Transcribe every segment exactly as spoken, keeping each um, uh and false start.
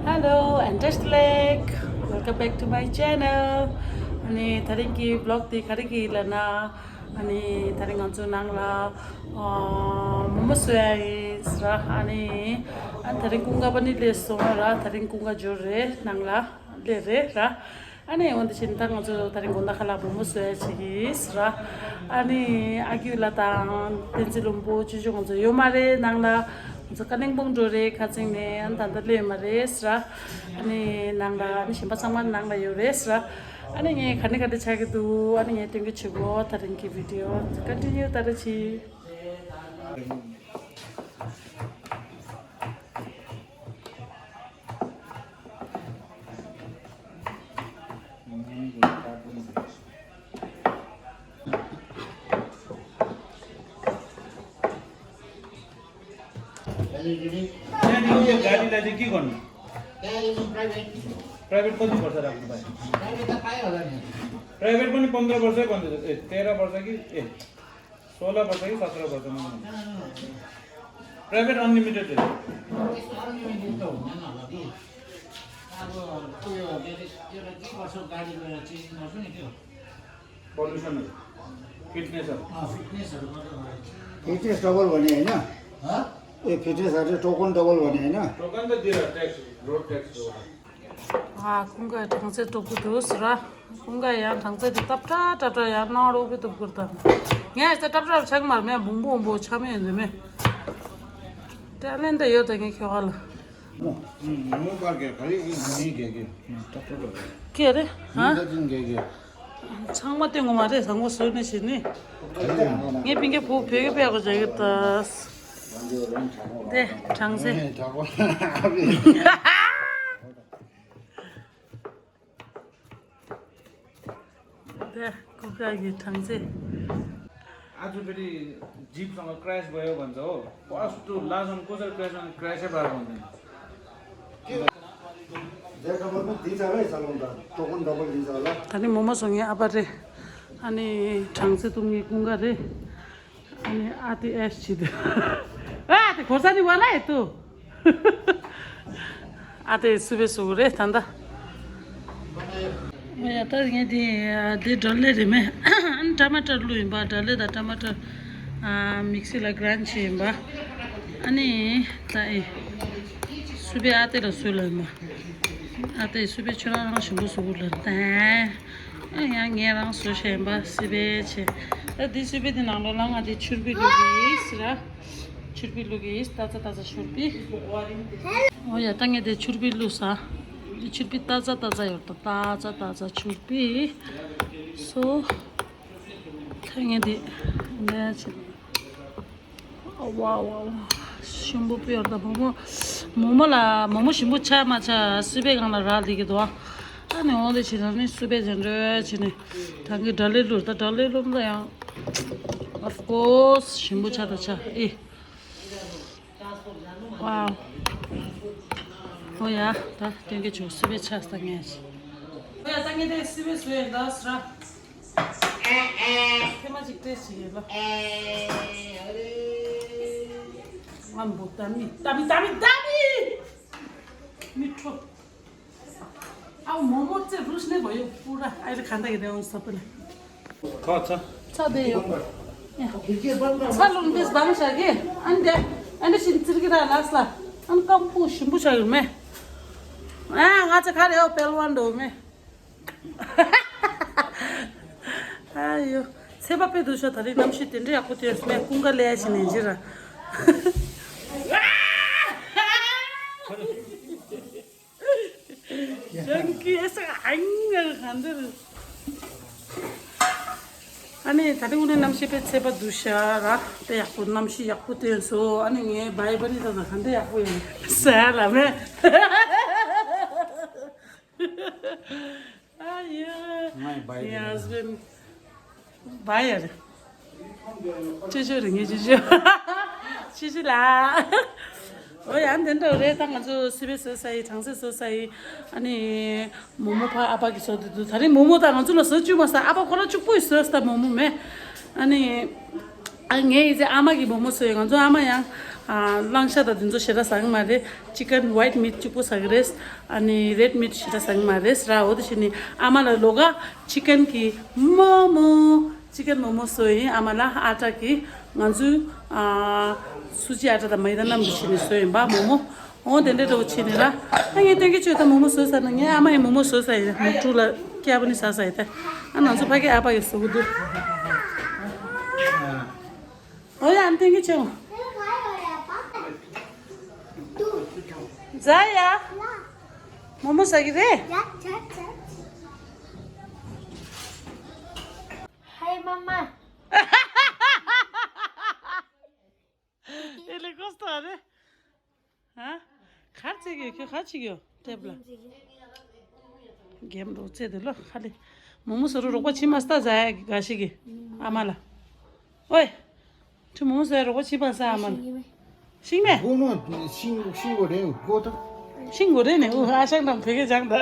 Hello and just like, welcome back to my channel. ཨ་ནི་དེ་རིང་གི་vlog་དེ་ག་རེ་གི་ལབ་ན། ཨ་ནི་དེ་རིང་ང་ཚོ་ནང་ལ་ཨ་མོག་མོག་བཟོ་ཡ་ཡིན་ཟེར། ཨ་ནི་ཨ་དེ་རིང་ཀུན་དགའ་ཕ་ནི་སླེབས་སོང་ར། དེ་རིང་ཀུན་དགའ་འབྱོར་རེད། ནང་ལ་སླེབས་རེད་ར། ཨ་ནི་འོན་ཏེ་ཕྱིན་ད་ང་ཚོ་དེ་རིང་དགོང་དག་ཁ་ལག་མོག་མོག་བཟོ་ཡ་བྱེད་ཀྱི་ཡིན་ཟེར། ཨ་ནི་ཨ་ཁུ་ལགས་དང་བསྟན་འཛིན་ལྷུན་པོ་ཅོ་ཅོ་ང་ཚོ་ཡོད་མ་རེད་ནང་ལ། ང་ཚོ་ཀ་གླིང་སྤུངས་འགྲོ་རེད། ཁ་སང་ནས་ཨ་ནི་ད་ལྟ་སླེབས་མ་རེད་ཟེར། ཨ་ནི་ནང་ལ་ཨ་ནི་གཞན་པ་ཚང་མ་ནང་ལ་ཡོད་རེད་ཟེར། ཨ་ནི་ངས་ག་ནས་ག་འདྲ་ཆགས་ཀྱི་འདུག་ཨ་ནི་ངས་སྟོན་གྱི་བྱེད་གོ། དེ་རིང་གི་video continue ད་ར་ཆི། त्यहाँदेखि यो गाडीलाई चाहिँ के गर्नु? प्राइभेट कति वर्ष राख्नु भयो? प्राइभेट पनि पन्ध्र वर्षै भन्दैछ। ए, तेह्र वर्ष कि, ए, सोह्र वर्ष कि सत्र वर्षमा गर्नु। प्राइभेट अनलिमिटेड हो। पल्युसन, फिटनेसहरू। फिटनेस डबल भने होइन? ए, फिटनेसहरू टोकन डबल भने होइन? टोकन त दिएर ट्याक्स, रोड ट्याक्स हो। ཨ། ཀུན་དགའ་གྲང་ཚལ་དཀྲོག་གི་འདུག་ཟེར། ཀུན་དགའ་ཡང་གྲང་ཚལ་དེ་ཏབ་ཏྲ་ཏབ་ཏྲ་ཡང་ནང་རོགས་པའི་ཏུབ་ཀུར་དང་། ངས་ད་ཏབ་ཏྲ་ཆགས་མར་མེད་འབུང་པོ་འབུང་ཆ་མེད་འདི་མེད། དེ་ལན་དེ་ཡོད་དེ་ངས་ཁྱོད་ཧ་ལ། མོ་པར་གེ་ག་ལི་གི་མི་གེ་གེ་ཏབ་ཏྲ་ཏབ། ཀེ་རེ་ཧ། མི་ག་ཅིན་གེ་གེ། ཚང་མ་སྟོན་གོ་མ་རེད། བཟང་པོ་བཟོས་ནས་བྱེད་ནི། ངའི་སྤུན་ཀྱག་བུ་བོད་སྐད་ཕེབས་གོ་བྱ་གི་ད། དེ་གྲང་ཚལ། དེ་ཀུན་དགའ་གི་གྲང་ཚལ། आज फेरि जिपसँग क्र्यास भयो भन्छ हो। फर्स्ट टु लास्टसम्म कसरी क्र्यास, क्र्यासै भएको हुँदैन। ད་ནི་མོག་མོག་བཟོ་མཁན་ཨ་ཕ་རེད། ཨ་ནི་གྲང་ཚལ་བཏུང་མཁན་ཀུན་དགའ་རེད། ཨ་ནི་ཨ་ཏི་ཨེས་ཆི་དུ། ཨ་ཏི་གོ་ས་ནི་བ་ལ་ཡེ་ཏུ། ཨ་ཏི་སུ་བེ་སུ་རེད་ད་ད། ཡ་ད་ངས་དེ་དེ་ཌལ་ལེ་རེད་མེ། ཨ་ནི་ཊ་མ་ཊར་ལུ་ཡིན་པ། ཌལ་ལེ་དང་ཊ་མ་ཊར་ཨ་མིག་སི་ལ་གྲན་ཆི་ཡིན་པ། ཨ་ནི་ད་ཨེ་སུ་བེ་ཨ་ཏི་ལ་སུ་ལ་ཡིན་པ། ཨ་ཏི་སུ་བེ་ཆུ་རང་རང་ཞིམ་པོ་སུ་གུ་ལ་ད། ཨ་ཡང་ངས་རང་བཟོས་བཞིན་པ་སི་པེ་ཆེ། ད་འདི་སི་པེ་འདི་ནང་ལོགས་ལ་ང་འདི་ཆུར་པི་བླུགས་ཀྱི་ཡིན་ཟེར། ཆུར་པི་བླུགས་ཀྱི་ཡིན། ཏ་ཙ་ཏ་ཙ་ཆུར་པི། ཨོ་ཡ་ད་ངས་འདི་ཆུར་པི་བླུགས་ས། འདི་ཆུར་པི་ཏ་ཙ་ཏ་ཙ་ཡོད་ད། ཏ་ཙ་ཏ་ཙ་ཆུར་པི། སོ། ད་ངས་འདི་འདི་ཆེ། ཝའོ་ཝའོ་ཝའོ། ཞིམ་པོ་དཔེ་ཡོད་ད། མོག་མོག་མོག་མོག་ལ་མོག་མོག་ཞིམ་པོ་ཆགས་མ་ཆགས་སི་པེ་སྒང་ལ་རག་ལས་ཀྱི་འདུག་ཨ། ཨ་ནི་འོ་དེ་བྱས་ཙང་ནི་སི་པེ་ཅན་འདྲ་བྱས་ནས་ད་གི་ཌལ་ལེ་བླུགས་ད། ཌལ་ལེ་བླུགས་ད་ཡང་ཨོཕ་ཀོས་ཞིམ་པོ་ཆགས་ད་ཆགས་ཨེ། ཝའོ། ཨོ་ཡ་ད་སྟོན་གྱི་བྱུང་། སི་པེ་ཆགས་ད་ངས། ཨོ་ཡ་ད་ངས་དེ་སི་པེ་བཟོས་ཡིན་ད་ཟེར། ཐེངས་མ་གཅིག་ཏེས་ཅིག་ཡིན་ལོ། ཨ་འབུ་ཏ་མི་ཏ་མི་ཏ་མི་ཏ་མི། མི་ཁྲོ། ཨ་མོག་མོག་ཙེ་རུས་ནེ་བ་ཡོ་པུ་ར་ཨ་རི་ཁ་འདའ་གི་རེ་འོང་ས་པུ་ན། ཁ་ཚ། ཚ་དེ་ཡོ། ཚ་ལུང་དེ་སྦང་བྱ་གི་ཨན་དེ་ཨན་དེ་ཤིན་ཙིར་གི་ར་ལགས་ལ་ཨན་ཀམ་པུ་ཞིམ་པོ་ཆགས་ཡོད་མེ། ཨ་ང་ཚ་ཁ་རེ་ཡོ་པེལ་ཝན་འདོ་མེ། ཨ་ཡོ། ཚེ་པ་པེ་དུ་ཤོ་ད་རེས་གནམ་གཤིས་དེ་འདྲ་ཡག་པོ་དེ་སྨད་ཀུན་དགའ་ལས་ཕྱིན་ནས་འཇིར། ཅང་ཀི་ས་ཨང་ང་ག་འདིར། ཨ་ནི་ད་རེས་དངོས་གནས་གནམ་གཤིས་དཔེ་ཚེ་པ་དུ་ཤ་ར་དཔེ་ཡག་པོ། གནམ་གཤིས་ཡག་པོ་དེ་སོ། ཨ་ནི་ངའི་བའི་པ་ནི་ད་ད་ག་འདྲ་ཡག་པོ་ཡོད་ཟེར་ལ་མེ། ཨ་ཡ། My buyer. Your husband. Buyer. ཅི་ཅི་རེད་ངས་ཅི་ཅི། ཅི་ཅི་ལ། ཨོ་ཡ་འདི་འདྲ་རེད། ད་ང་ཚོ་སི་པེ་བཟོ་ས་ཡི་གྲང་ཚལ་བཟོ་ས་ཡི་ཨ་ནི་མོག་མོག་ཕ་ཨ་ཕ་གི་བཟོ་དེ་འདུག་ད་རེས་མོག་མོག་ད་ང་ཚོ་ལ་བཟོ་བཅུག་མ་ས། ཨ་ཕ་ཁོ་ར་གཅིག་པུས་བཟོས་ས་མོག་མོག་མེ། ཨ་ནི། ཨ་ངས་ཡི་ཚེ་ཨ་མ་གི་མོག་མོག་བཟོས་ཡོད། ང་ཚོ་ཨ་མ་ཡང་ཨ་གླང་ཤ་དང་དེ་ཚོ་ཞེ་དྲག་ཟ་གི་མ་རེད། ཅི་ཀན་ཝའིཊ་མིཊ་གཅིག་པོ་ཟ་གི་རེད། ཨ་ནི་རེཌ་མིཊ་ཞེ་དྲག་ཟ་གི་མ་རེད་ར། འོ་དེ་བྱས་ནི་ཨ་མ་ལ་ལོ་ག་ཅི་ཀན་གི་མོག་མོག་ཅི་ཀན་མོག་མོག་བཟོས་ཡིན། ཨ་མ་ལ་ཨ་ཊ་གི་ང་ཚོའི་ཨ་སུ་ཇི་ཨ་ཊ་དང་མེ་ད་མཉམ་དུ་བྱས་ནི་བཟོས་ཡིན་པ་མོག་མོག་འོ་དེ་འདྲའི་འདྲ་བོ་བྱས་ནི་ར། ཨ་ངས་སྟོན་གྱི་ཆོད་ད་མོག་མོག་བཟོས་ཟ་ན། ངའི་ཨ་མ་ཡི་མོག་མོག་བཟོས་ཟ་ཡིན། མོག་ཕྲུག་ལ་སྐྱ་བ་ནི་ཟ་ཟ་ཡི་ད། ཨ་ང་ཚོ་ཕ་གི་ཨ་ཕ་གི་བཟོ་གི་འདུག་འོ་ཡ་ཨ་སྟོན་གྱི་ཆོད། ཛ་ཡ། མོག་མོག་ཟ་གི་རེད། ཧའི་མ་མ། ཨེ་ལེ་ཀོ་སྟོ་རེད། ཧ། གར་རྩེ་གི་ཁྱོད་ག་ཅིག་ཡོད་ཊེབ་ལ། གེམ་རོགས་རྩེ་དེ་ལོ་ཁ་ལི། མོག་མོག་ཟ་རུ་རོགས་པ་བྱེད་མ་སྟ་ཟ་ཡ་གི་ག་ཞིག་གི་ཨ་མ་ལ། ཨོའི། ཁྱོད་མོག་མོག་ཟ་ཡ་རོགས་པ་བྱེད་མ་ཟ་ཨ་མ་ལ། ཤིང་མེ། སྒོ་མོ་ཤིང་ཤིང་སྒོ་རེ་སྒོ་ད། ཤིང་སྒོ་རེ་ནས་ཨུ་ཨ་ཤང་དང་བོད་སྐད་སྦྱང་ད། ག་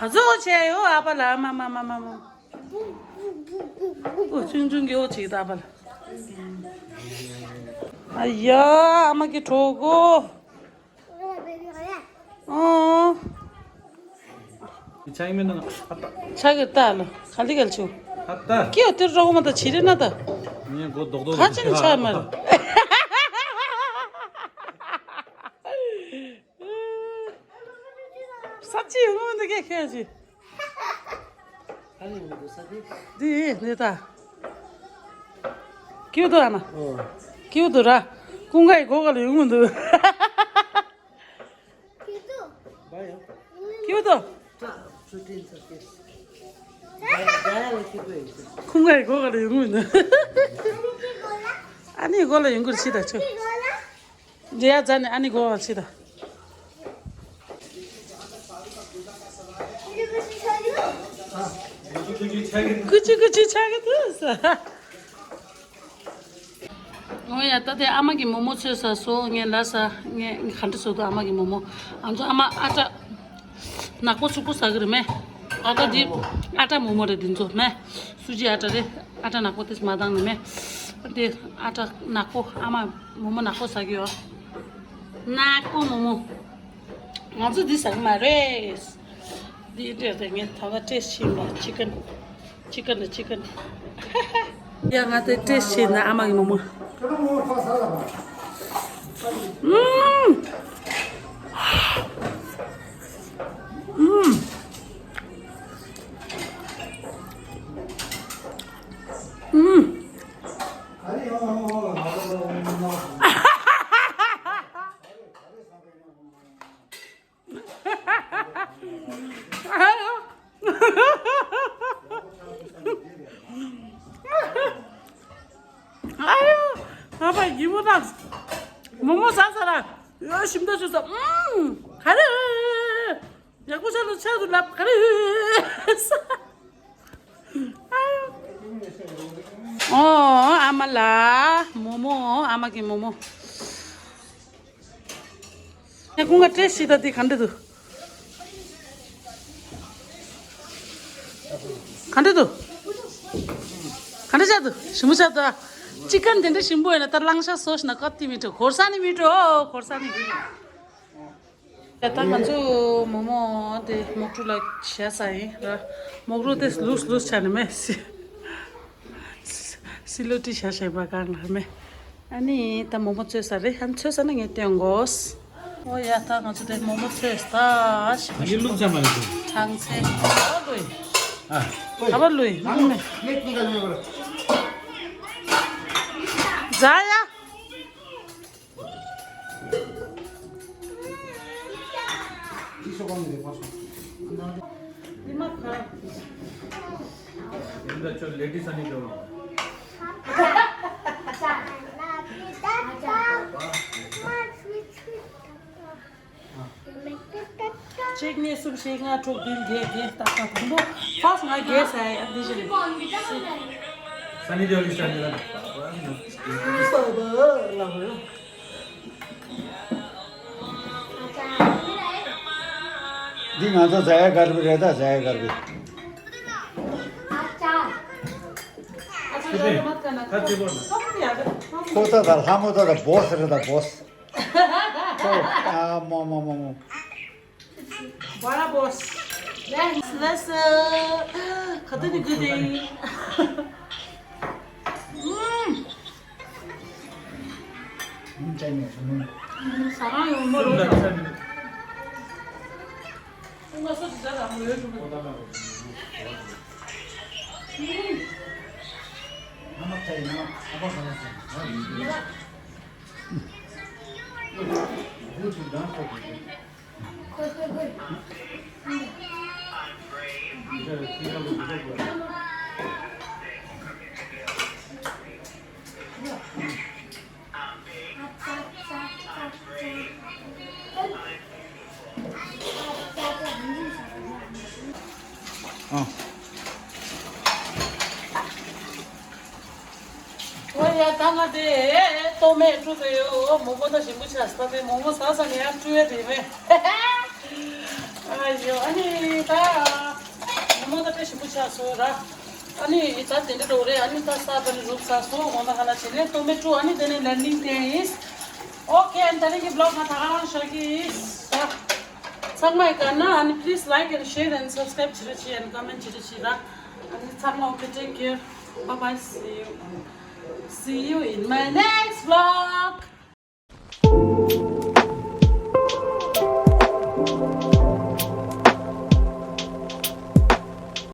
ཚོད་བྱས་ཡོད་ཨ་ཕ་ལ། མ་མ་མ་མ་མ། ཨོ་ཆུང་ཆུང་གི་ཨོ་ཅིག་ད་ཨ་ཕ་ལ། ཨ་ཡ་ཨ་མ་གི་གྲོགས་པོ། ཨོ། ཆ་ཡི་མེད་ན་ཨ་ཏ། ཆ་གི་ལྟ་ལ་ག་ལི་གལ་ཆུ། ཨ་ཏ། ཀྱེ་ཏིར་རོགས་མ་ད་ཆི་རེ་ན་ད། ངས་མགོ་རྡོག་རྡོག་ག་ཅི་ནི་ཆ་མ་རེད། ས་ཅི་ཡོང་མི་འདུག་གས་ཁྱོད་ཅི། ཨ་ནི་མི་འདུག་ས་དེ། འདི་འདི་ད། ཀྱུ་ཏོ་ཨ་མ། ཨོ། ཀྱུ་ཏོ་ར། ཀུན་དགའ་ཡི་སྒོ་ག་ལ་ཡོང་མི་འདུག་ཀྱུ་ཏོ། ཀུན་དགའ་ཡི་སྒོ་ག་ལ་ཡོང་མི་འདུག་ཨ་ནི་སྒོ་ལ་ཡོང་གི་རེད་ཤི་ད་ཆུ། འདི་ཡ་ཛ་ནི་ཨ་ནི་གོ་བ་ཆི་ད། ཀུ་ཅི་ཀུ་ཅི་ཆག་གི་འདུག་ས། འོ་ཡ་ད་དེ་ཨ་མ་གི་མོག་མོག་ཚོས་ས་སོ་ངས་ལ་ས། ངས་ག་འདྲ་བཟོ་འདུག་ཨ་མ་གི་མོག་མོག་ཨ་ཚོ་ཨ་མ་ཨ་ཊ་ནག་པོ་ཚུགས་པོ་ཟ་གི་རེད་མེ། ཨ་ཊ་འདི་ཨ་ཊ་མོག་མོག་རེད་འདི་ཚོ་མེ། སུ་ཇི་ཨ་ཊ་རེད། ཨ་ཊ་ནག་པོ་དེ་མ་བཏང་ནི་མེད། དེ་ཨ་ཊ་ནག་པོ་ཨ་མ་མོག་མོག་ནག་པོ་ཟ་གི་ཡོད། ནག་པོ་མོག་མོག་ང་ཚོ་འདི་ཟ་གི་མ་རེད། འདི་འདྲ་རེད། ངས་ད་ག་ཏྲེས་ཤིང་ལ་ཅི་ཀན། ཅི་ཀན་ཅི་ཀན། ཡ་ང་དེ་ཏྲེས་ཤིང་ན་ཨ་མ་གི་མོག་མོག་ཨུམ། ཨུམ། ཨུམ། ཨ་ཡོ། ཨ་ཕ་ཡིན་པོ་དང་། མོག་མོག་ཟ་ས་ལ། ཡོ་ཞིམ་ཏོ་ཞིག་ཟ། ཨུམ། ག་རེ། ཡག་པོ་ཆགས་འདུག་ཆགས་འདུག་ལབ་ག་རེ། ཨ་ཡོ། ཨོ་ཨ་མ་ལ་མོག་མོག་ཨ་མ་གི་མོག་མོག་ཡ་ཁོང་ག་ཏྲེས་ཤིང་ད་འདི་ག་འདྲ་འདུག་ག་འདྲ་འདུག་ག་འདྲ་ཆགས་འདུག་ཞིམ་པོ་ཆགས་འདུག་ཅི་ཀན་དེ་འདྲ་ཞིམ་པོ་ཡོད་ན་ད་གླང་ཤ་སོ་ཞིག་ན་ཀ་ཏི་མི་འགྲོ་གོར་ས་ནི་མི་འགྲོ་གོར་ས་ནི། ད་ང་ཚོ་མོག་མོག་དེ་མོག་ཕྲུག་ལ་བྱས་ས་ཡིན་ར། མོག་རོ་དེ་ལུས་ལུས་ཆ་ནི་མེད་སི། སི་ལོ་ཏི་ཤ་ཤ་བ་གང་ལ་མེད། ཨ་ནི་ད་མོག་མོག་ཚོས་ས་རེད། ཨ་ནི་ཚོས་ས་ན་ངས་སྟོན་དགོས། ཨོ་ཡ་ད་ང་ཚོ་དེ་མོག་མོག་ཚོས་ད་ཞིམ་པ་ཡིན་ལུགས་ཅང་མ་ཡིན། གྲང་ཚེ་ག་པར་ལུས། ཨ། ག་པར་ལུས་མི་མེད། ཛ་ཡ། གཅིག་གཉིས་གསུམ་བཞི་ལྔ་དྲུག་བདུན་བརྒྱད་བརྒྱད་ཏག་ཏག་དང་པོ་ཕར་ང་རྒྱལ་ས་ཡ་འདི་བཞིན། Sunny Deol is starting. འདི་ང་ཚོ་ཛ་ཡ་གར་བི་རེད་ད། ཛ་ཡ་གར་བི། ཁོ་ད་ད་ལྷ་མོ་ད་ད་བོ་སི་རེད་ད་བོ་སི། ཁོ་ཨ་མོ་མོ་མོ་མོ། What a boss. Yes, let's, uh, cut the good day. ས་རང་ཡོང་མོ་རོ། ང་སོ་ཅི་ཟ་ར་མོ་ཡོད་ཞུ། ཨོ་ཡ། ད་ང་དེ་ལྟོ་མེད་བཀྲུ་དེ་ཡོ་མོག་མོག་ད་ཞིམ་པོ་ཆགས་སོང་། ད་དེ་མོག་མོག་ཟ་ས་ནས་ཡང་བཀྲུ་ཡ་དེ་མེད། ཨ་ཡོ། ཨ་ནི་ད་མོག་མོག་ད་དཔེ་ཞིམ་པོ་ཆགས་སོང་ར། ཨ་ནི་ད་དེ་འདྲ་འགྲོ་རེད། ཨ་ནི་ད་ས་ད་ནི་རུབ་ས་སོ་འོ་ན་ཁ་ན་བྱེད་ནས་ལྟོ་མེད་བཀྲུ། ཨ་ནི་དེ་ནས་ལེན་ནིང་དེ་ཡིན། ཨོ་ཁེ། ཨ་ནི་ད་རིང་གི་བི་ལོག་ང་ད་ག་རང་ཤར་གི་ཡིན། ཚང་མ་ཡི་ག་ན་ཨ་ནི་please like and share and subscribe བྱེད་རོགས་བྱེད། ཨ་ནི་comment བྱེད་རོགས་བྱེད་ར། ཨ་ནི་ཚང་མ་okay, take care, bye bye, see you, see you in my next vlog.